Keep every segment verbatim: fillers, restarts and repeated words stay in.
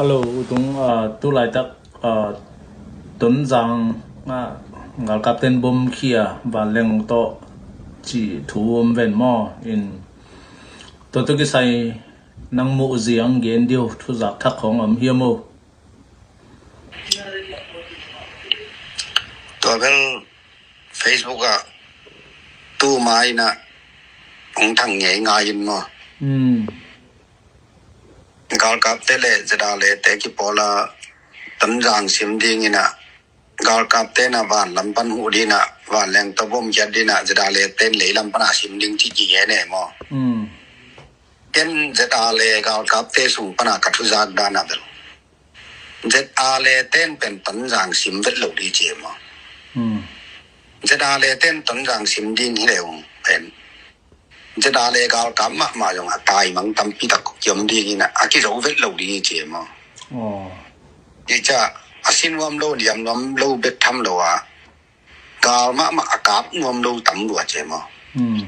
Hello, U Tung, ah, tu laitak, ah, Tonzang ah galkapten bom khia vanleng tawh cih thu om ven maw? In tua tawh kisai nang muh ziang gen diu thuzak thak khawng om hiam maw? Tua bel Facebook ah tu ma in ah hong thang ngei ngai in maw? Hmm. Galkapte le ZRA le te kipawl a Tonzang sim ding in ah, galkapte na van lam pan huh ding ah, vanleng tawh bom khiat ding ah, ZRA le ten lei lam pan a sim ding ci ci e ne maw? Hmm. Ken ZRA le galkapte sung pan a ka thuzak dan a bel ZRA le ten pen Tonzang sim vet lo ding ci e maw? Hmm. ZRA le ten Tonzang sim ding hi le ung pen ZRA le galkap mahmah zong a taimang tampi tak kiom ding in ah, a kizo vet lo ding hi ci e maw? Oh. Hi ca a si nuam lo, liam nuam lo bek tham lo a, gal mahmah a kap nuam lo tam lua ci e maw? Hmm.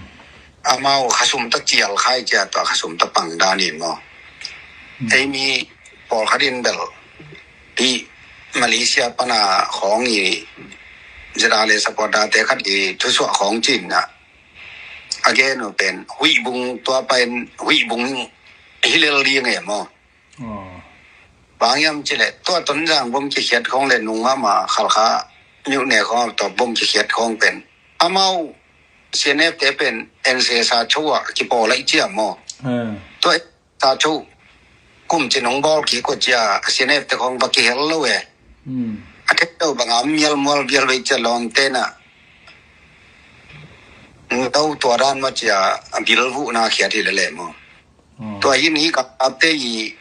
Amau khasum ta cial khai cia tua khasum ta pang dan in maw? Hmm. Ei mi pawlkhat in bel hi Malaysia pan a khawng i ZRA le supporter te khat i thusuah khawng cin ah a gen uh pen huih bung tua pen huih bung hi lel ding e maw? Oh. Bang hiam ci le tua Tonzang bom kikhiat khawng le nung mahmah Khalkha myone khawng tawh bom kikhiat khawng pen amau CNF te pen NCA sa cho ah kipawl lai cia maw? Hmm. Tua sa cho kum ci nong bawl kik uh cia CNF te khawng va kihel lo e. Hmm. A thei lo bang a mial mual vial vei cia lawmte na Ndo tua dan ma cia a bil vuhna khiat hi lele maw? Hmm. Tua hin hi ka ate i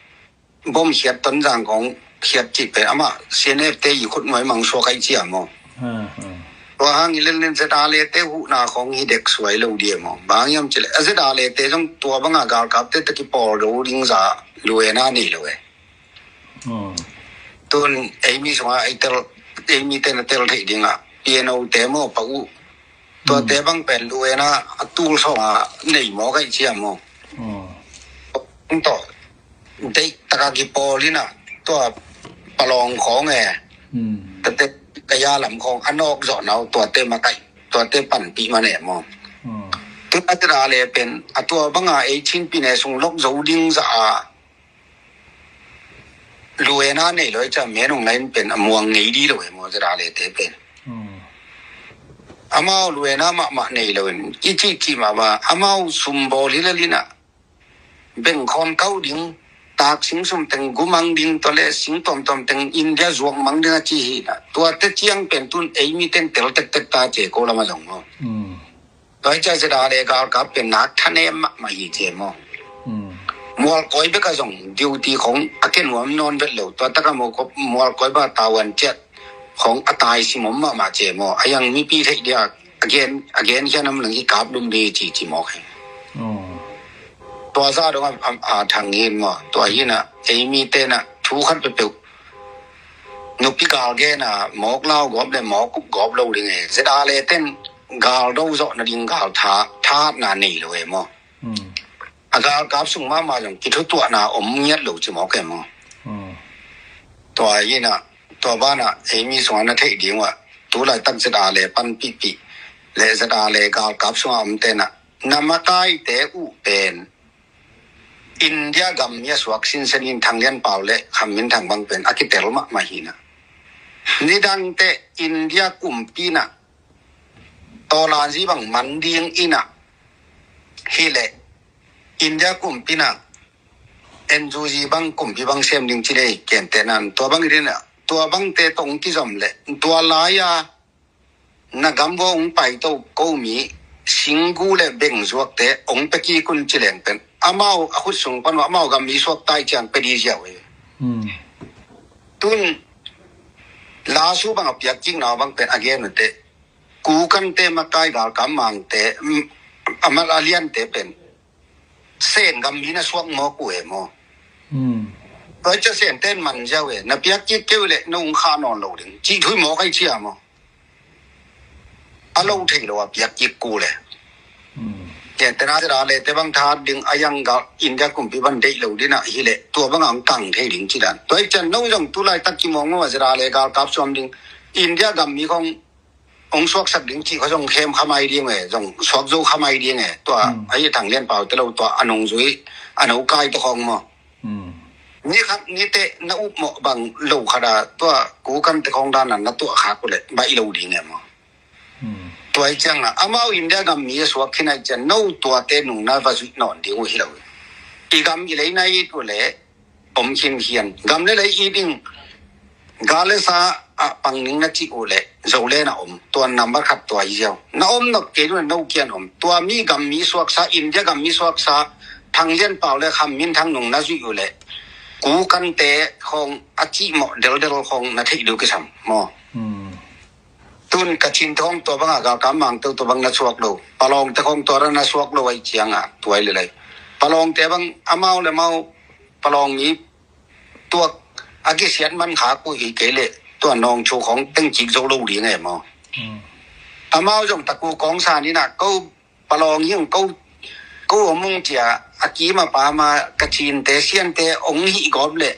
bom khiat Tonzang kong khiat cih pen amah CNF te i khut nuai mang suak ai cia maw? Hmm, hmm. Tua hang i lel nen ZRA le te huhna kong hi dek suai lo dia maw? Bang hiam ci le a ZRA le te zong tua banga galkap te te kipawl do ding za luena nei lo e. Hmm. Tun ei mi sunga ei tel, ei mi te na tel thei ding a PNO te maw pa u. Tua te bang pen luena a tul sawng a nei maw kai cia maw? Hmm. Tung tawh deih taka kipawl in a tua palawng khawng e. Hmm. Tate kaya lam khawng a nawk zawh nau tua te makaih tua te panpih man e maw? Hmm. Tun a tira le pen a tua banga ei Chin pine sung lok zo ding za a luena nei lo e ca menung lain pen a muang ngei di lo e maw ZRA le te pen. Hmm. Amau luena mahmah nei lo in i cihcih mahmah amau sumbawl hi lel in a bengkhawm kau ding, tak sing sum teng gumang ding tua le sing tuamtuam teng India zuak mang ding a ci hi na. Tuate ciang pen tun ei mi ten tel tektek ta ce ko lama zong maw? Hmm. Tua hi ca ZRA le galkap pen nak thanem mahmah hi ce maw? Hmm. Mualkawi bek a zong duty khong a ke nuam nawn vet lo. Tua taka maw ko mualkawi ba tawan ciat khong a tai sim om mahmah ce maw? A yang mipi theih dia a gen a gen hian am lang hi kap lum di ci ci maw khe. Oh. Tua za dong a, a, a thang hin maw? Tua hin a ei mi ten a thu khat peuhpeuh nupi gal gen a mawk lau gawp le mawk gawp lo ding e. ZRA le ten gal do zawh nading gal tha thatna nei lo e maw? Hmm. A galkap sung mahmah zong kithutuahna om ngiat lo ci mawk e maw? Hmm. Tua hi na tua bana ei mi sungah na theih ding uh ah tu laitak ZRA le panpihpih le ZRA le galkap sungah om tena na makaite uh pen India gam mi a suak sinsen in Thang Lian Pau le Kham Min Thang bang pen a kitel mahmah hi na. Nidangte India kumpi na tawlanzi bang man ding in a hi le India kumpi na NUG bang kumpi bang sem ding ci le kente nan tua bang i din a tua bangte tong kizom le tua lai a na gam vo ong paito ko mi singgu le beng zuakte ong pe kikun ci leng pen amau a khut sung pan amau gam mi suak tai ciang pe di ziau e. Hmm. Tun lasu bang a piak cik na bang pen a gen te ku kante makai gal kam mangte, mm, amal a liante pen Sen gam mi na suak mawk uh e maw? Hmm. Tua cia Sen ten man ziau e na piak kik keu le na ung kha nawn lo ding ci thui mawk ai cia maw? A lo thei lo a piak kik ku le. Hmm. Ke tena ZRA le te bang tha ding a yang gal India kumpi ban deih lo ding a hi le tua bang ang kang thei ding ci dan. Tua i cian no zong tu laitak kimawng maw ZRA le galkap suam ding India gam mi khong ong suaksak ding ci kho zong khem khamai ding e, zong suak zo khamai ding e. Tua a hi Thang Lian Pau te lo tua a nong zui a no kai te khong maw. Ni khat ni te na up mawh bang lo khat a tua ku kan te khong dan a na tuah khak uh le baih lo ding e maw. Tua i ciang a amau India gam mi a suak khin a i cian no tua te nung na va zuih nawn ding uh hi lo. I gam i lei na it uh le om khinkhian gam le lei i ding gal le sa a pang ning na cih uh le zo le na om tua nambar khat tua i ziau na om nok kei uh le no kian om tua mi gam mi suaksa India gam mi suaksa Thang Lian Pau le Kham Min Thang nung na zuih uh le ku kan te khong a cih mawh deldel khong na theih deuh kisam maw. Tun Kachin te khong tua bang a galkam mang teu tua bang na suak lo Palawng te khong tua ra na suak lo a i ciang a tua i le lei Palawng te bang amau le mau Palawng mi tuak a kisiat man kha ku hi kei le tua nawng chu khong teng kik zo lo ding e maw. Amau zong taku kong sa ni na ko Palawng hi ko ko om ung cia a kim a pam a Kachin te Sian te ong hih gawp le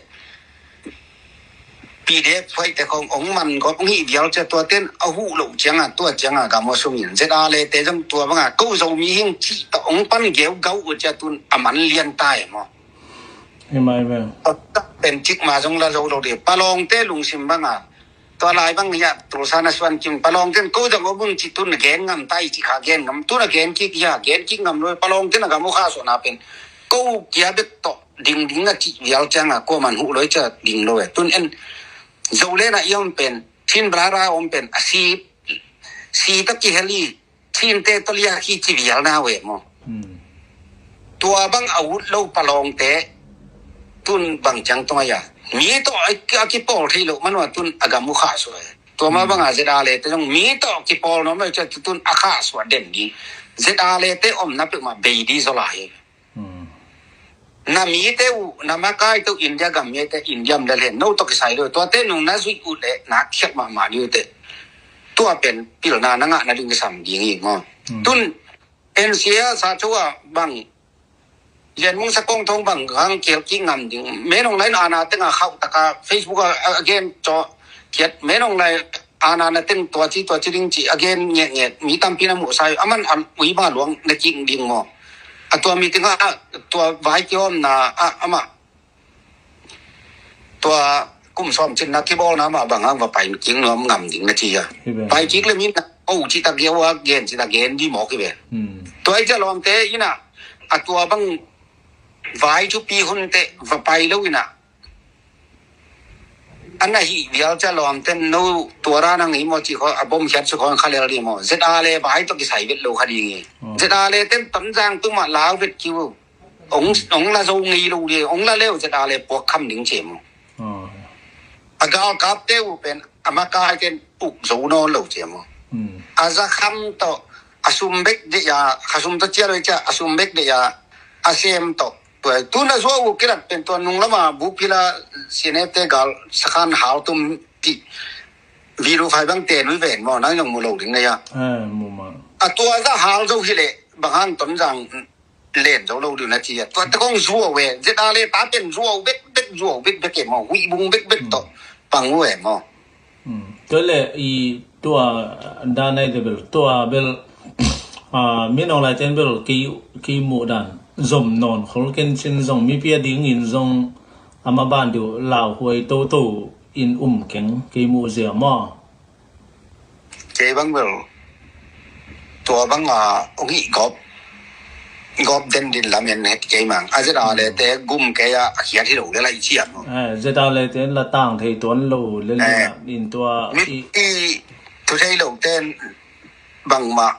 PDF huai te khong ong man gawp ong hih vial cia tua ten a huh lo ciang a tua ciang a gam a sung in ZRA le te zong tua bang a ko Zomi hing cih ta ong pan geu gau uh cia tun a man lian ta e maw. Hi mai ve. Tua tak pen cik ma zong la zo lo de Palawng te lungsim bang a tua lai bang hi a tulsa na suan kim Palawng ten ko zong a bung ci tun a gen ngam ta i ci kha gen ngam tun a gen kik hi a gen kik ngam lo Palawng ten a gam uh kha suan a pen ko kia bek tawh ding ding na cih vial ciang a kua man huh lo i cia ding lo e tun en zo le na i om pen Chin brara om pen a si si ta kihel i Chin te tawh liak hi ci vial na ve maw. Tua bang a ut lo Palawng te tun bang ciang tong a ia mi tawh a kipawl thei lo man ua tun a gam uh khah suah e. Tua ma bang a ZRA le te zong mi tawh kipawl nuam lo cia tun a khah suah den ding ZRA le te om na peuhmah bei di zaw lai hi. Na mi te uh na makai te uh India gam mi te India mi le le no tawh kisai lo tua te nung na zuih uh le na khiat mahmah di uh te tua pen pilna na ngah na ding kisam ding hi maw. Tun NCA sa chu a bang Lian Mung Sa Kong Thong bang hang kel ki ngam ding menong lain ana tenga khauh taka Facebook a gen cho kiat menong lai ana na teng tua ci tua ci ding ci a gen ngek ngek mi tampi na muh sai aman an ui ba luang na king ding maw. A tua mi tenga a tua vai ki om na a ama tua kum sawm cin na kibawlna mah bang hang va pai kik nuam ngam ding na ci a. Pai kik le min na o ci ta geu a gen ci ta gen di mawk hi ve. Tua i ca lawmte ina a tua bang vai cu pi hun te va pai lo ina a na hi vial ca lawmte no tua ra nang hi maw ci kho a bom hiat su kho kha lel di maw ZRA le vai tawh kisai vet lo kha ding hi. ZRA le ten Tonzang tu mah lau vet kiu. Ong ong la zo ngei lo di ong la leu ZRA le puak kham ding ci maw. A galkap te uh pen a makai ten uk zo nawn lo ci maw. A za kham tawh a sum bek de ya kha sum tawh cia lo cia a sum bek de ya a sem tawh tua tun a zuau uh kilat pen tua nung lama bupila sine te gal sakhan hal tum ti viru fai bang te nui ven maw nang yong mu lo ding na ya. A tua za hal zo hi le bang hang Tonzang len zo lo ding na ci a tua te kong zuau ve ZRA le ta pen zuau bek bek zuau bek bek e maw hui bung bek bek tawh pang uh e maw. Tua le i tua dan ai te bel tua bel minong lai ten bel kei kei muh dan zom nawn khol ken cin zong mipi a dingin zong ama ban diu lauhuai toto in um keng kei muh zia maw. Kei bang bel tua bang a ong hih gawp gawp den din lam en het kei mang a ZRA le te gum kei a a khiat hi lo le lai ciat maw. ZRA le te la tang thei tuan lo le le in tua mi i thu thei lo ten bang mah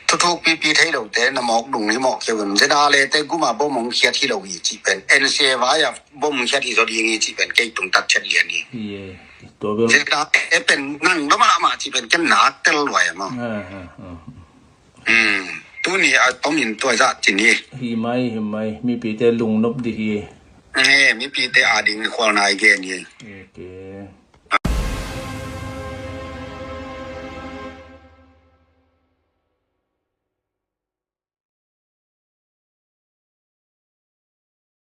thuthuk pipi thei lo te na mawk dung hi mawk keu in ZRA le te gum a bom ong khiat hi lo hi ci pen NCA vai a bom khiat hi zaw ding hi ci pen kei tung tak chet lian hi. Tua bel ZRA e pen nang lo mah mah ci pen ken nak tel luai maw. Tuni a tomin tua zah cin hi. Hi mai hi mai mipi te lungnop di hi. Mipi te a ding khual nai gen hi.